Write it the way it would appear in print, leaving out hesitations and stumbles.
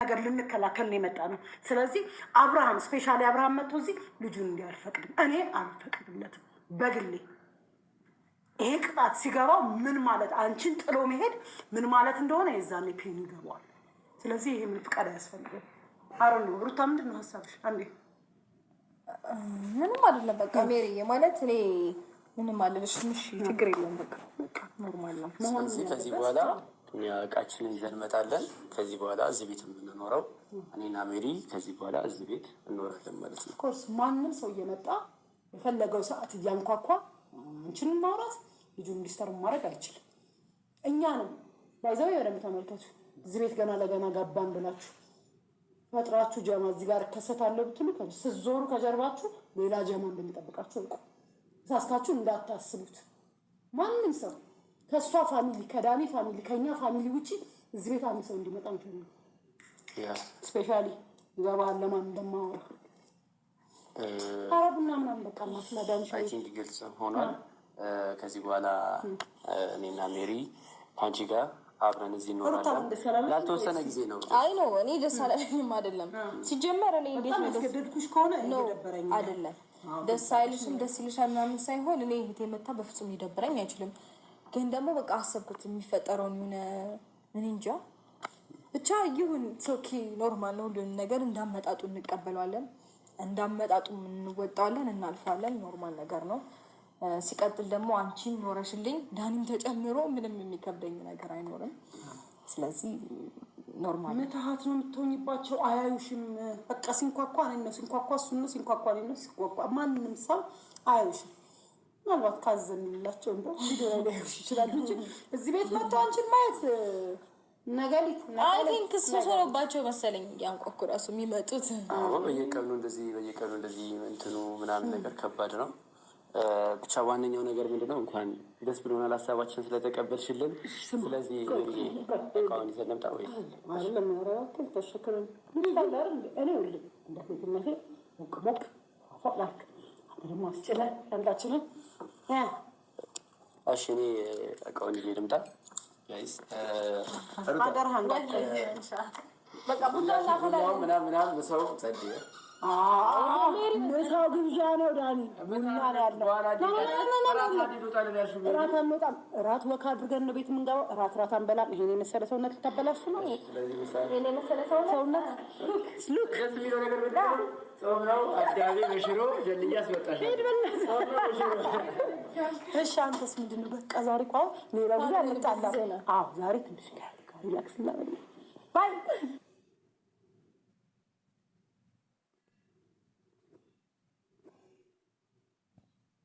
ነገር ልንከላከል ነው የመጣ ነው። ስለዚህ አብርሃም፣ especially አብርሃም መጥቶ እዚህ ልጁን እንዲህ አልፈቅድም፣ እኔ አልፈቅድለትም በግሌ። ይሄ ቅጣት ሲገባው ምን ማለት፣ አንቺን ጥሎ መሄድ ምን ማለት እንደሆነ የዛኔ pain ይገባዋል። ስለዚህ ይሄ ምን ፍቃድ አያስፈልግም። አረ ነው ሩታ፣ ምንድን ነው ሀሳብሽ? አንዴ። ምንም አይደለም። በቃ ሜሪ ማለት እኔ ምንም አልልሽም። እሺ ችግር የለውም። በቃ normal ነው። ስለዚህ ከዚህ በኋላ እኛ እቃችንን ይዘን እንመጣለን። ከዚህ በኋላ እዚህ ቤት የምንኖረው እኔና ሜሪ ከዚህ በኋላ እዚህ ቤት እንኖራለን ማለት ነው። Of course፣ ማንም ሰው እየመጣ የፈለገው ሰዓት እያንኳኳ አንቺንም ማውራት ልጁን disturb ማድረግ አይችልም። እኛ ነው by the way። በደንብ ተመልከቱ። እዚህ ቤት ገና ለገና ገባን ብላችሁ ፈጥራችሁ ጀማ እዚህ ጋር እከሰታለሁ ብትሉ ስትዞሩ ከጀርባችሁ ሌላ ጀማ እንደሚጠብቃችሁ እውቁ። ሳስታችሁ እንዳታስቡት። ማንም ሰው ከእሷ family፣ ከዳኒ family፣ ከኛ family ውጭ እዚህ ቤት አንድ ሰው እንዲመጣ አንፈልግም። Especially ይገባሃል ለማን እንደማወራ። ኧረ ቡና ምናምን በቃ ማስመዳን። I think ግልጽ ሆኗል። ከዚህ በኋላ እኔና ሜሪ ከአንቺ ጋር አብረን እዚህ እንኖራለን። ላልተወሰነ ጊዜ ነው። አይ ነው፣ እኔ ደስ አላለኝም አይደለም። ሲጀመር እኔ እንዴት ነው ደስ ያስገደድኩሽ ከሆነ No። እየደበረኝ። አይደለም፣ ደስ አይልሽም ደስ ይልሻል ምናምን ሳይሆን እኔ እህቴ መታ በፍጹም ሊደብረኝ አይችልም። ግን ደግሞ በቃ አሰብኩት የሚፈጠረውን፣ የሆነ ምን እንጃ፣ ብቻ ይሁን፣ okay፣ normal ነው። ሁሉንም ነገር እንዳመጣጡ እንቀበለዋለን፣ እንዳመጣጡ እንወጣዋለን፣ እናልፈዋለን። Normal ነገር ነው። ሲቀጥል ደግሞ አንቺን ኖረሽልኝ ዳኒም ተጨምሮ ምንም የሚከብደኝ ነገር አይኖርም። ስለዚህ normal። ምትሃት ነው የምትሆኝባቸው። አያዩሽም። በቃ ሲንኳኳ እኔን ነው፣ ሲንኳኳ እሱን ነው፣ ሲንኳኳ እኔን ነው፣ ሲንኳኳ ማንም ሰው አያዩሽም። ምናልባት ካዘንላቸው እንደው ቪዲዮ ላይ ሊያዩሽ ይችላሉ እንጂ እዚህ ቤት መጥተው አንቺን ማየት ነገሊት። I think እሱ ሆኖባቸው መሰለኝ ያንኳኩ ራሱ የሚመጡት። አዎ፣ በየቀኑ እንደዚህ እንትኑ ምናምን ነገር ከባድ ነው። ብቻ ዋነኛው ነገር ምንድነው፣ እንኳን ደስ ብሎናል ሀሳባችን ስለተቀበልሽልን። ስለዚህ እቃውን ይዘን እንምጣ ወይ? አይደለም፣ ተሸክመን እኔ ሁሉ እንደ ሴትነቴ ሞቅ ሞቅ ፎቅ ላድርግ፣ አንተ ደግሞ አስጭለህ ሻንጣችንን። እሺ፣ እኔ እቃውን ይዤ ልምጣ guys። አደራህን። በቃ ቡና እናፈላለን። ምናምን ምናምን ሰው ጸልየ ምሳው ግብዣ ነው ዳኒ፣ ቡና ነው ያለው። እራት አንወጣም። እራት walk አድርገን ነው ቤት የምንገባው። እራት እራት አንበላም። ይሄን የመሰለ ሰውነት ልታበላሽ ነው። ይሄን የመሰለ ሰውነት look። ደስ የሚለው ነገር ምንድን ነው? ጾም ነው። አዳሜ በሽሮ ጀልያ አስወጣሻል። ጾም ነው በሽሮ። እሺ አንተስ ምንድን ነው? በቃ ዛሬ እኮ አሁን ሌላ ጊዜ አንጣላም። አዎ፣ ዛሬ ትንሽ relax እናደርግ። Bye.